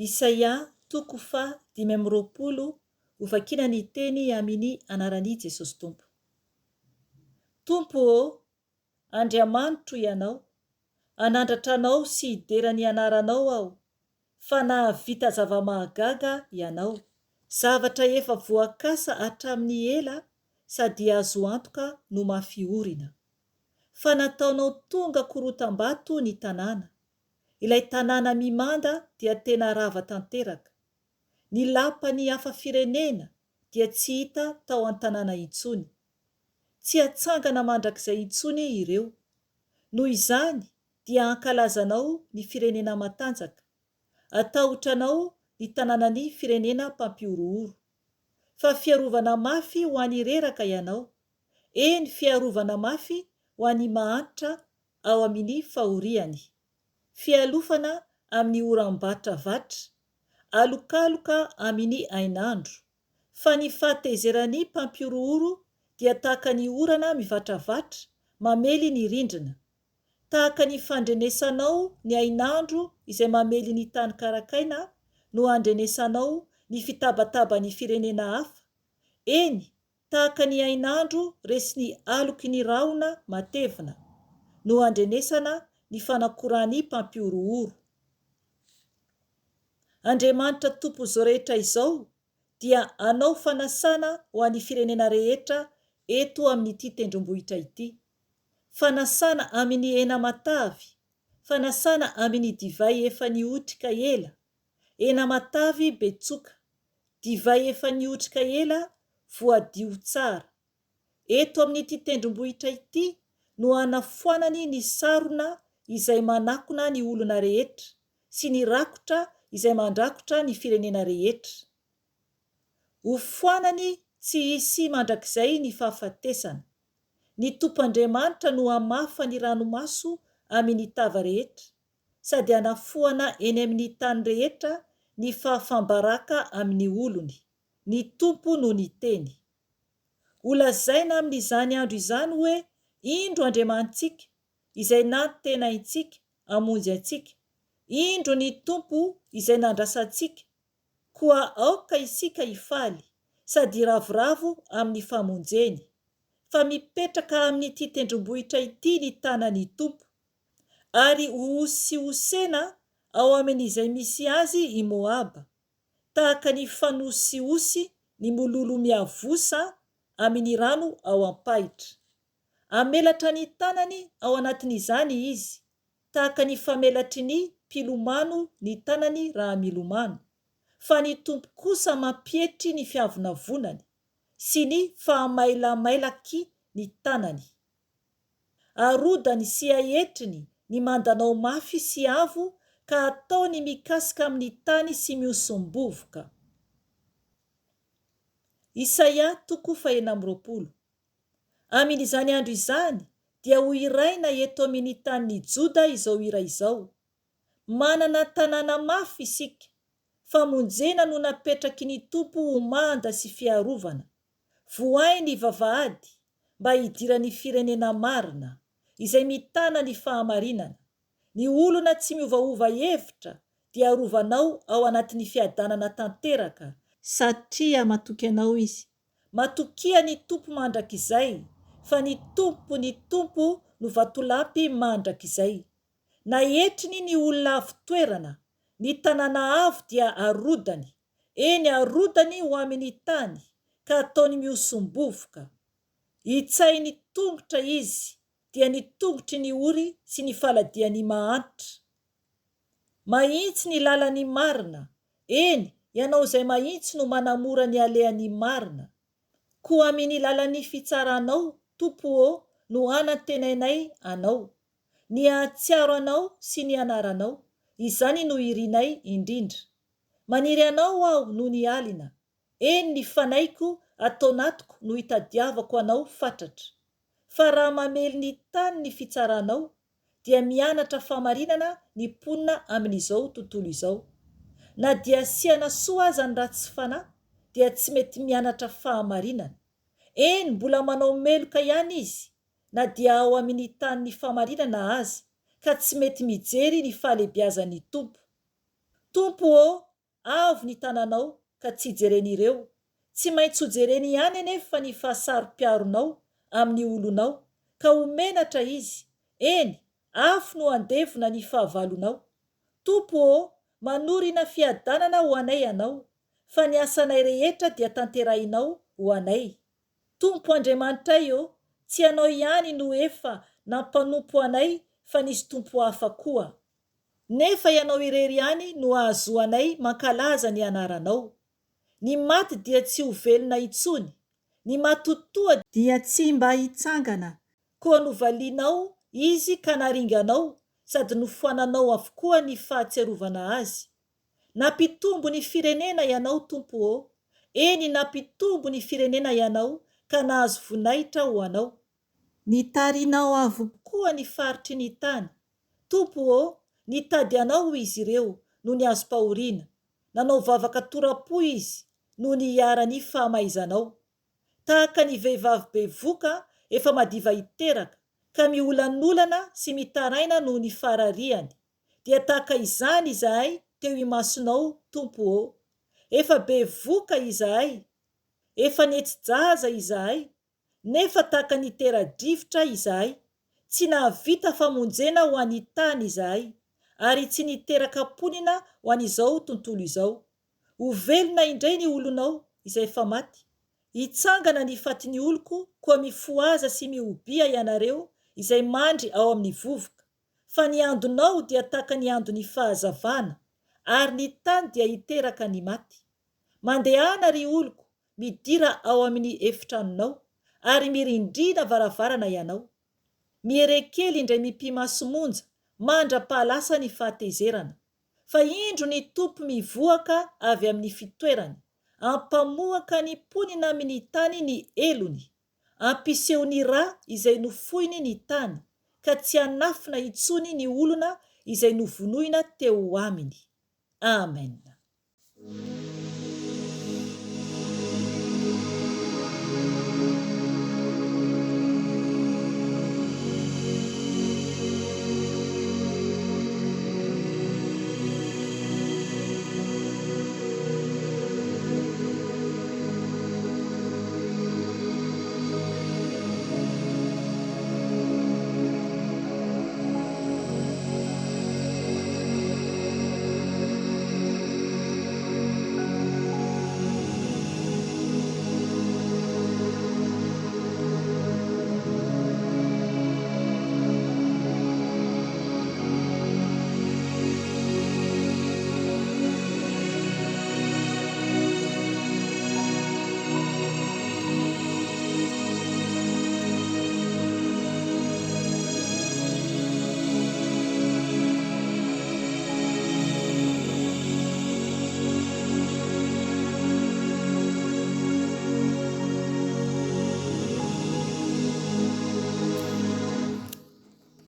Isaia toko faha 25 Hovakina ny teny aminy anaran'i Jesosy Tompo. Tompo ô, Andriamanitro Ianao, hanandratra Anao sy hidera ny anaranao aho, fa nahavita zava-mahagaga Ianao, zavatra efa voakasa hatramin'ny ela sady azo antoka no mafy orina. Fa nataonao tonga korotam-bato ny tanàna, Ilay tanàna mimanda dia tena rava tanteraka. Ny lapan'ny hafa firenena dia tsy hita tao an-tanàna intsony. Tsy hatsangana mandrakizay intsony ireo. Noho izany dia hankalaza anao ny firenena matanjaka. Hatahotra anao ny tanànan'ny firenena mpampihorohoro. Fa fiarovana mafy ho an'ny reraka ianao, eny fiarovana mafy ho an'ny mahantra ao amin' ny fahoriany. Fialofana amin' ny oram-batravatra, alokaloka amin' ny hainandro. Fa ny fahatezeran' ny mpampihorohoro dia tahaka ny orana mivatravatra mamely ny rindrina. Tahaka ny fandrenesanao ny hainandro izay mamely ny tany karakaina no andrenesanao ny fitabataban' ny firenena hafa, eny, Tahaka ny hainandro resin'ny aloky ny rahona matevina, no andrenesana ny fanakoran'ny mpampihorohoro. Andriamanitra Tompon'izao rehetra izao dia hanao fanasana ho an'ny firenena rehetra eto amin'ity tendrombohitra ity. Fanasana amin'ny hena matavy, fanasana amin'ny divay efa nihotrika ela, hena matavy be tsoka, Divay efa niotrika ela, voadio tsara. Eto amin'ity tendrombohitra ity no hanafoanany ny sarona izay manakona ny olona rehetra, sy ny rakotra izay mandrakotra ny firenena rehetra. Hofoanany tsy hisy mandrakizay ny fahafatesana. Ny Tompo Andriamanitra no hamafa ny ranomaso amin' ny tava rehetra, sady hanafoana eny amin' ny tany rehetra ny fahafam-baraka amin' ny olony, ny Tompo no niteny. Holazaina amin' izany andro izany hoe, Indro Andriamanitsika, izay nantenaintsika hamonjy antsika, indro ny Tompo izay nandrasantsika, koa aoka isika hifaly sady hiravoravo amin' ny famonjeny, fa mipetraka amin' ity tendrombohitra ity ny tanan' ny Tompo, Ary hohosihosena ao amin' izay misy azy i Moaba, tahaka ny fanosihosy ny mololo miavosa amin' ny rano ao am-pahitra. Hamelatra ny tanany ao anatin' izany izy, tahaka ny famelatry ny mpilomano ny tanany raha milomano, fa ny Tompo kosa mampietry ny fiavonavonany, sy ny fahamailamailaky ny tanany. Arodany sy aetriny ny mandanao mafy sy avo ka ataony mikasika amin'ny tany sy mihosom-bovoka. Isaia toko fahenina amby 20. Amin'izany andro izany dia ho hiraina eto amin'ny tanin'i Joda izao hira izao, Manana tanàna mafy isika, famonjena no napetraky ny Tompo ho manda sy fiarovana. Vohay ny vavahady mba hidiran'ny firenena marina, izay mitana ny fahamarinana. Ny olona tsy miovaova hevitra dia arovanao ao anatin'ny fiadanana tanteraka, satria matoky anao izy. Matokia ny Tompo mandrakizay, fa ny Tompo, ny Tompo no vatolampy mandrakizay. Naetriny ny olona avo toerana, ny tanàna avo dia arodany, Eny, arodany ho amin' ny tany, ka ataony mihosom-bovoka. Hitsahin'ny tongotra izy, dia ny tongotry ny ory sy ny faladian'ny mahantra. Mahitsy ny lalan'ny marina, eny, ianao izay mahitsy no manamora ny alehan'ny marina. Koa amin' ny lalan'ny fitsaranao, Tompo ô, no anantenainay Anao. Ny hahatsiaro Anao sy ny anaranao, izany no irinay indrindra. Maniry anao aho nony alina, eny ny fanahiko ataonatiko no itadiavako anao fatratra. Fa raha mamely ny tany ny fitsaranao, dia mianatra fahamarinana ny mponina amin'izao tontolo izao. Na dia asiana soa aza ny ratsy fanahy, dia tsy mety mianatra fahamarinana. Eny mbola manao meloka ihany izy, na dia ao amin'ny tanin'ny fahamarinana aza, ka tsy mety mijery ny fahalebiazan'ny Tompo. Tompo ô! Avo ny tananao ka tsy jeren'ireo, tsy maintsy ho jereny ihany anefa ny fahasaro-piaronao amin'ny olonao, ka ho menatra izy, eny, afo no handevona ny fahavalonao. Tompo ô, manorina fiadanana ho anay Ianao, fa ny asanay rehetra dia tanterahinao ho anay. Tompo Andriamanitray ô, tsy Ianao ihany no efa nampanompo anay fa nisy tompo hafa koa. Nefa Ianao irery ihany no ahazoanay mankalaza ny anaranao. Ny maty dia tsy ho velona intsony, ny matotoa dia tsy mba hitsangana, koa novalianao izy ka naringanao sady nofoananao avokoa ny fahatsiarovana azy. Nampitombo ny firenena Ianao, Tompo ô, eny nampitombo ny firenena Ianao ka nahazo voninahitra ho Anao. Nitarinao avokoa ny faritry ny tany. Tompo ô, nitady Anao izy ireo nony azom-pahoriana. Nanao vavaka tora-po izy nony iharan'ny fahamaizanao. Tahaka ny vehivavy bevoka efa madiva hiteraka, ka miolanolana sy mitaraina noho ny farariany, dia tahaka izany izahay teo imasonao, Tompo ô. Efa bevoka izahay, efa nihetsi-jaza izahay, Nefa tahaka ny tera-drivotra izahay, tsy nahavita famonjena ho an'ny tany izahay, ary tsy niteraka mponina ho an'izao tontolo izao. Ho velona indray ny olonao izay efa maty. Hitsangana ny fatin'ny oloko, koa mifohaza sy mihobia ianareo izay mandry ao amin'ny vovoka. Fa ny andonao dia tahaka ny andon'ny fahazavana, ary ny tany dia hiteraka ny maty. Mandehana, ry oloko, Midira ao amin'ny efitranonao, ary mirindrina varavarana ianao. Miere kely indray mipi-maso monja, mandra-pahalasa ny fahatezerana. Fa indro ny Tompo mivoaka avy amin'ny fitoerany, ampamoaka ny mponina amin'ny tany ny helony, ampiseho ny ra izay nofoiny ny tany, ka tsy hanafina intsony ny olona izay novonoina teo aminy. Amen.